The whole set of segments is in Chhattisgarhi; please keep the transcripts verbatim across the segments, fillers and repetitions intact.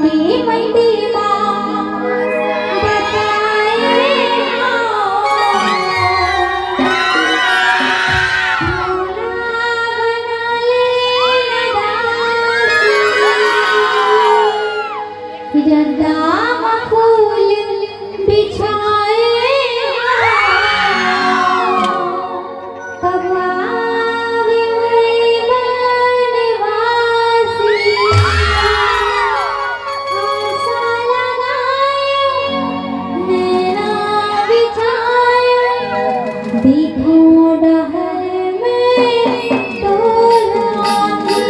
मंदिर मा बताए हो। जगदा मा फूल बिछाए हो। कब आवे मोरे बनवासी, आसा लगाए, नैना बिछाए, देखो डहर में तोर आँखी।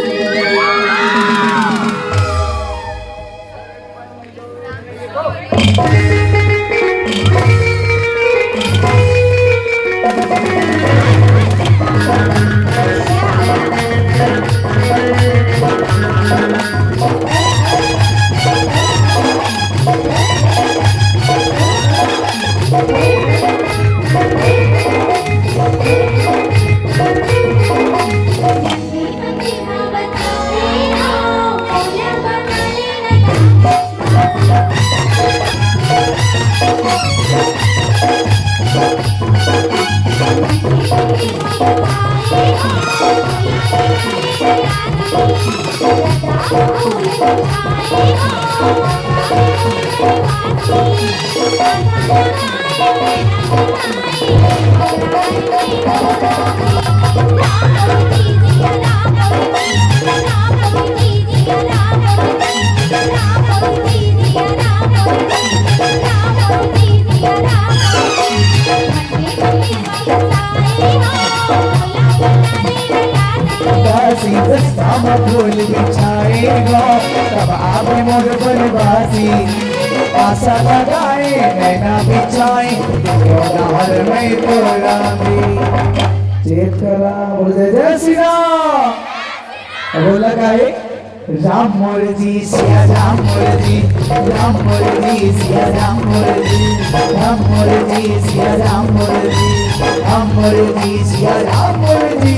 काशी दसता म फूल बिछाएगा, तब आवे मोर बनवासी। आसा लगाए, नैना बिछाए, देखो डहर में तोर आँखी। चेत करा, बोल जय जय श्री राम। अब बोला का है? राम मोर जी, सिया राम मोर जी, राम मोर जी, सिया राम मोर जी, राम मोर जी, सिया राम मोर जी, राम मोर जी, सिया राम मोर जी।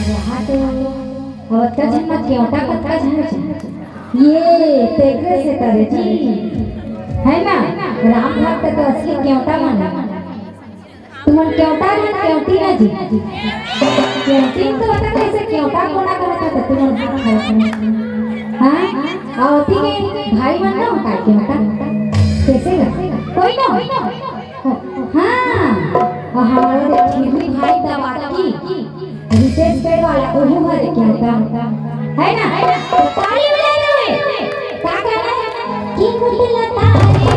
रहा तो अब अतका झन म केवटा कतका झन हे। ये तेकरे से करे जी, है ना? राम भक्त तो असली केवटा मन। तुमन केवटा मन केवटी ना जी। केवटी तो बता कैसे केवटा कोना कहत हे तो तुमन। हाँ? अउ ओती के भाई मन ना होता केवटा। कैसे गा? कोई ना? हाँ, अउ हमर दे खिरनी भाई दबाती, रितेश पेड़ वाला, ओहू हर एक होता, है ना? तो ताली बजा दो रे। का कहना है? कि मुझे लता रे,